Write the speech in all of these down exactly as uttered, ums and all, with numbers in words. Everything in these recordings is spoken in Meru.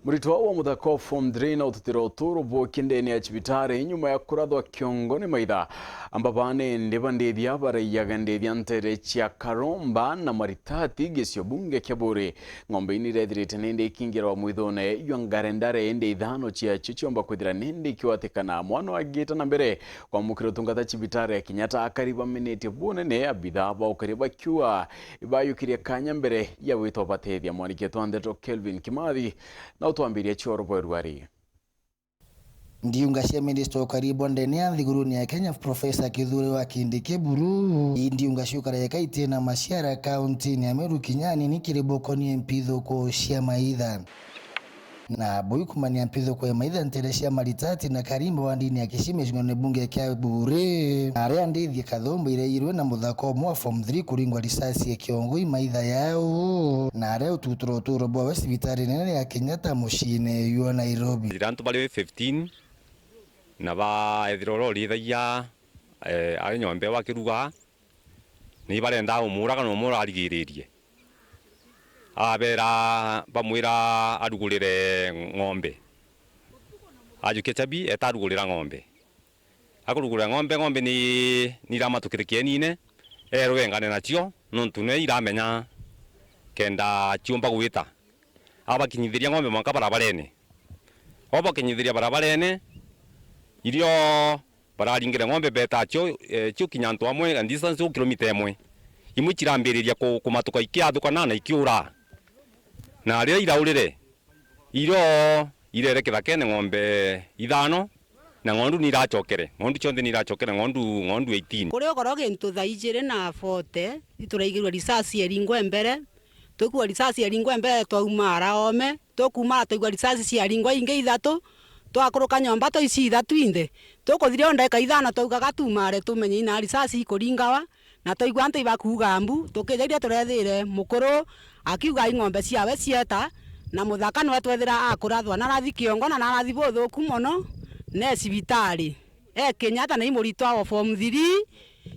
Muritwa wa muthaka wa form three na ututiro uturu buki ndene ya cibitari nyuma ya kurathwa kiongo ni maitha. Amba bane ndi bandithia baraiyaga ndithia ntere cia Karomba na Maritati gicio bunge kia Buri. Ng'ombe ini irethirite nindi ikingirwa mwithone jwa Ngarendare, indi ithano ciacio ciomba kwithira nindi ikiwatikana. Mwana agita na mbere kwamukira utungata cibitari ya Kenyatta, akari baminitie bunene, abitha ba ukari bakiuga ibayukirie kanya mbere ya gwitwa batethia. Mwandiki wetu wa ndeto Kelvin Kimathi na utwambiria cioro bweru ari. Ndiunga cia minista ukari bondene ya nthiguruni ya Kenya, Profesa Kithure wa Kindiki Buru, i ndiunga ciukareka itina maciara kauntini ya Meru kinya anini kiri bokonie mpithuko cia maitha. Na bui kumania mpithuko ya maitha ntere cia Maritati na Karimba wa ndini ya Kishime gicigone bunge kia Buri. Na aria ndithie kathumba irairwe na muthaka umwe wa form three kuringwa risasi ya kiongo i maitha yao. Na aria ututura uturo bwawe cibitari nene ya Kenyatta muciine jwa Nairobi. Ira antu bari fifteen na baethirwa uria urithagia, eh, ari nyombe wa kiruga, ni barenda umuuraga na umwe urarigiririe. Abera, bamwira arugurire ng'ombe. Ajukia chabi, eta arugurira ng'ombe. Akurugurira ng'ombe, ng'ombe ni, ni iramatukire kienine, erwe engane nacio, nontu nwe iramenya kenda ciumba gwita. Abakinyithiria ng'ombe mwanka barabarene. Obakinyithiria barabarene, irio bararingire ng'ombe beta cio, eh, cio kinya antu amwe, a distance o kilomita imwe. Imwe cirambiriria ku-, kumatuka ikiathukana na ikiura. Na riria iraurire, irio irere kithakene ng'ombe ithano, na ng'ondu ni iracokere. Ng'ondu cionthe ni iracokere, ng'ondu, ng'ondu eighteen. Kuri ugoro gintu thaa ijiri na forty, ituraigirwe risasi eringwe mbere, twikua risasi eringwe mbere, twaumara ome, tukumara twaigua risasi ciaringwa ingi ithatu, twakuruka nyomba twaicitha twinthe. Tukuthiria o ndagika ithano twaugaga tumare tumenye ina risasi ikuringawa, na twaigua antu ibakuuga mbu, tukija iria turethire mukuru akiuga i ng'ombe ciawe cieta, na muthaka niwe twethira akurathwa na arathi kiongo na arathi buthuku mono, ne cibitari. E Kenyatta na i muritwa wa form three,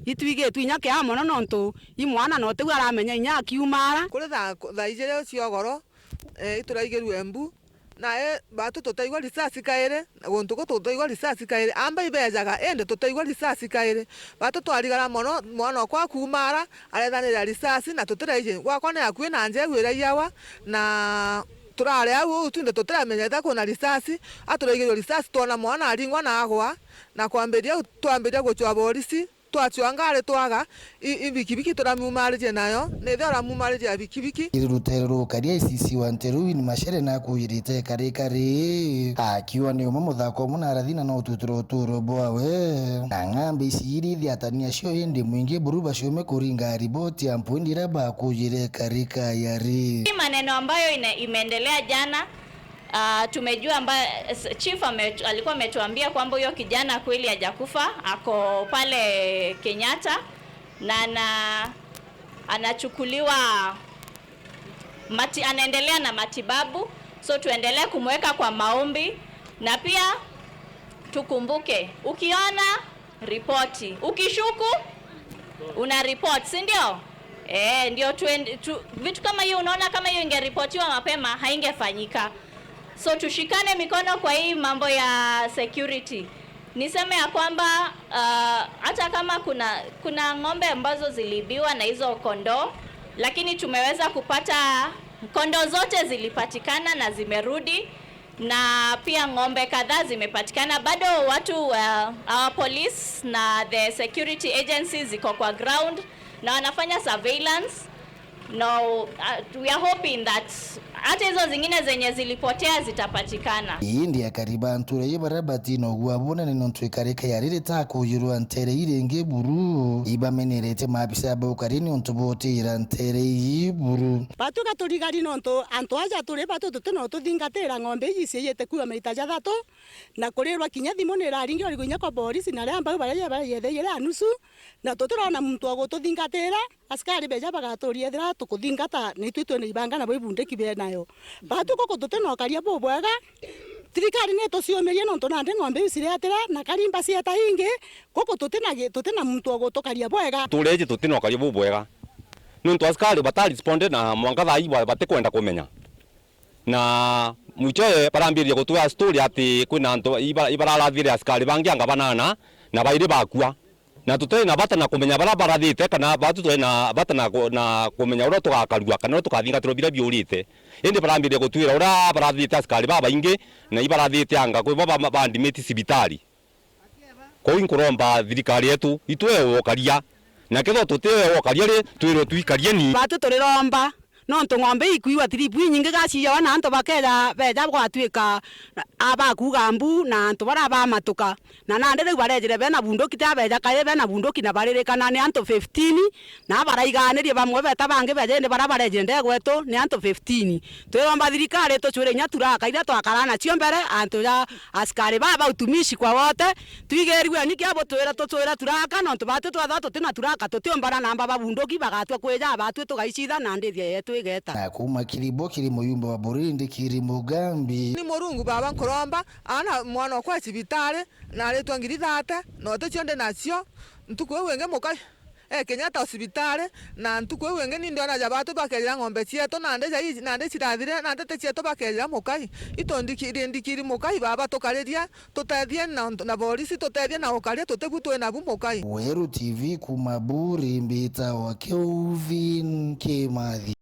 itwigitwe inya kia mono nontu i mwana no tiu aramenya inya akiumara. Kuri thaa, thaa ijiri cia ugoro, eh, ituraigirue mbu, nae batu tutaigua risasi kairi, na guntu ku tutaigua risasi kairi. Amba ibejaga, indi tutaigua risasi kairi. Batu twarigara mono, mwana okwa akuumara, arethanira risasi, na tutiraiji. Gwakwa ni akui na njegu iraiawa, na turari au uu twinthe tutiramenyete kwina risasi. Aturaigirue risasi, twona mwana aringwa na agwa, na kwambiria, twambiria gucwa borisi. Twacua ngari twaga, i, i bikibiki turamumarije nayo, nithe uramumarije ya bikibiki. Iri rutere rukaria I C C wa Nteru Win Machere nakujirite karikari. Akiuga ni umwe muthaka umwe na arathina no ututire uturo bwawe. Na ng'ambe ici iri ithiatania cio indi mwingi buru baciume kuringa riboti ya mpundi iria bakujire karikari. Hii maneno ambayo ina-, imeendelea jana, Ah, tumejua amba-, s-, chief ametu-, alikuwa ametuambia kwamba huyo kijana kweli hajakufa, ako pale Kenyatta na ana-, anachukuliwa mati-, anaendelea na matibabu. So tuendelee kumweka kwa maombi, na pia tukumbuke, ukiona ripoti. Ukishuku, una report, si ndio? Eh, ndio tuend-, tu-, vitu kama hiyo, unaona, kama hiyo ingeripotiwa mapema, haingefanyika. So tushikane mikono kwa hii mambo ya security. Niseme ya kwamba, ah, hata kama kuna, kuna ng'ombe ambazo ziliibiwa na hizo kondoo, lakini tumeweza kupata, kondoo zote zilipatikana na zimerudi. Na pia ng'ombe kadhaa zimepatikana. Bado watu, uh, our police na the security agencies ziko kwa ground na wanafanya surveillance. No, uh, we are hoping that hata hizo zingine zenye zilipotea zitapatikana. Indi akari ba ntura ii baria batina ugua bunene nontu ikarika ya riri ta kujirwa ntere ii ringi buru, ibamenerete maabisa ba ukari nontu botira ntere ii buru. Batuka turigari nontu antu aja turi batu tutina ututhingatira ng'ombe iji ciiyite kuua maita jathatu, na kurirwa kinya thimu ni iraringi urigwe inya kwa borisi, na ria mbau baria bayetheire a nusu, na tutirona muntu wa gututhingatira. Askari beja bagaturia ethira tukuthingata, na itwi twina ibanga nabo ibundiki benayo. Batu guku tutina ukaria bubwega, thirikari ni tuciumirie nontu nandi ng'ombe iu ciretira, na karimba cieta ingi, guku tutina gi-, tutina muntu wa gutukaria bwega. Tureji tutina ukaria bubwega. Nontu askari bata respond na mwanka thaa ii ba-, batikwenda kumenya. Na Mwichoe barambiririe gutwira story ati kwina antu iba-, ibararathire askari bangi anga banana na bairi bakua. Na tutari na bata na kumenya bara barathite kana batu twari na bata na ku-, na kumenya uria tugakarua kana uria tukathingatirwa biria biurite. Indi barambiririe gutwira uria barathite askari babaingi na ibarathite anga kwi bo ba-, bandimiti cibitari. Kwou inkuromba thirikari yetu itwee ukaria, na kethirwa tutee ukaria ri, twirwe twikarie ni. Batu turiromba, nontu ng'ombe ikwigua trip inyingi gaciawa na antu bakeja beja gwatuika abakuga mbu na antu baria bamatuka. Na nandi riu barejire bena bunduki, ti abeja kairi bena bunduki na baririkana ni antu fifteen, na baraiganirie bamwe beta bangi beja, indi baria barejire ndee gwetu ni antu fifteen. Twiromba thirikari itucwire inya turaka iria twakaraa nacio mbere, antu ja askari baba utumishi kwa wote, twigirue ni kia butwira tucwira turaka, nontu batu twethwa tutina turaka tutiumbana na mba babunduki bagatua kwija batwi tugaicitha na ndithia yetu igeta. Na kuma Kiribokiri muyumbe wa Burindi Kiri Mugambi. Ni Murungu baba nkuromba, ana mwana okwa cibitari, na aritwa ngiri thate, na uticio ndi nacio, ntuku iu ingi mukai e Kenyatta cibitari, na ntuku iu ingi ni ndiona ja batu bakejira ng'ombe cietu, na ndija ii, na ndi cirathire, na ndete cietu bakejira mukai. Itundikiri ndikiri mukai baba tukaririe, tutethie na, na borisi, tutethie na ukaria tutibu twi nabu mukai. Weru T V kuma Buri, mbita wa Kelvin Kimathi.